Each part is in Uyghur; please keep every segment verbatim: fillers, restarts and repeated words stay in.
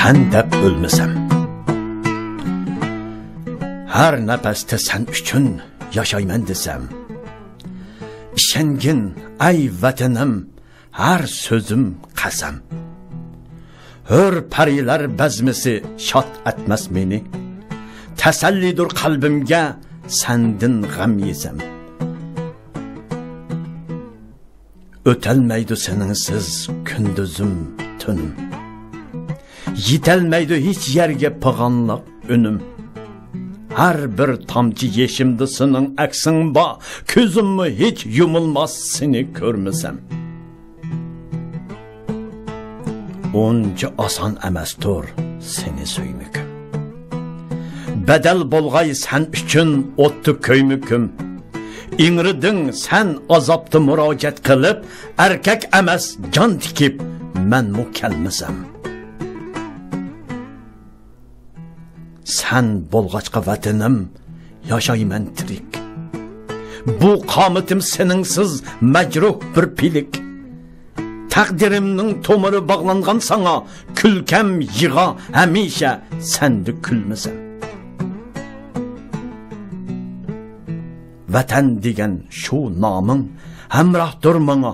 سەن دەپ ئۆلمىسەم، ھەر نەپەستە سەن ئۈچۈن ياشايمەن دېسەم، ئىشەنگىن، ئەي ۋەتىنىم، ھەر سۆزۈم قەسەم. ھۆر پەرىلەر بەزمىسى شاد ئەتمەس مېنى، تەسەللىدۇر قەلبىمگە سەندىن غەم يېسەم. ئۆتەلمەيدۇ سېنىڭسىز كۈندۈزۈم، تۈنۈم. يېتەلمەيدۇ ھېچ يەرگە پىغانلىق ئۈنۈم. ھەر بىر تامچە يېشىمدا سېنىڭ ئەكسىڭ بار، كۆزۈممۇ ھېچ يۇمۇلماس سېنى كۆرمىسەم. ئۇنچە ئاسان ئەمەستۇر سېنى سۆيمىكىم. بەدەل بولغاي سەن ئۈچۈن ئوتتا كۆيمىكىم. ئىڭرىدىڭ سەن ئازابتا مۇراجىئەت قىلىپ، ئەركەك ئەمەس جان تىكىپ مەنمۇ كەلمىسەم. سەن بولغاچقا ۋەتىنىم، ياشايمەن تىرىك. بۇ قامىتىم سېنىڭسىز مەجرۇھ بىر پىلىك. تەقدىرىمنىڭ تومۇرى باغلانغان ساڭا، كۈلكەم يىغا ھەمىشە سەندە كۈلمىسەم. ۋەتەن دېگەن شۇ نامىڭ ھەمراھتۇر ماڭا.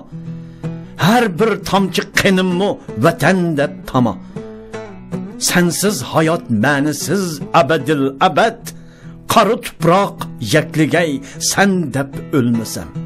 ھەر بىر تامچە قېنىممۇ ۋەتەن دەپ تاما. سەنسىز ھايات مەنىسىز ئەبەدىل ئەبەد. قارا تۇپراق يەكلىگەي سەن دەپ ئۆلمىسەم.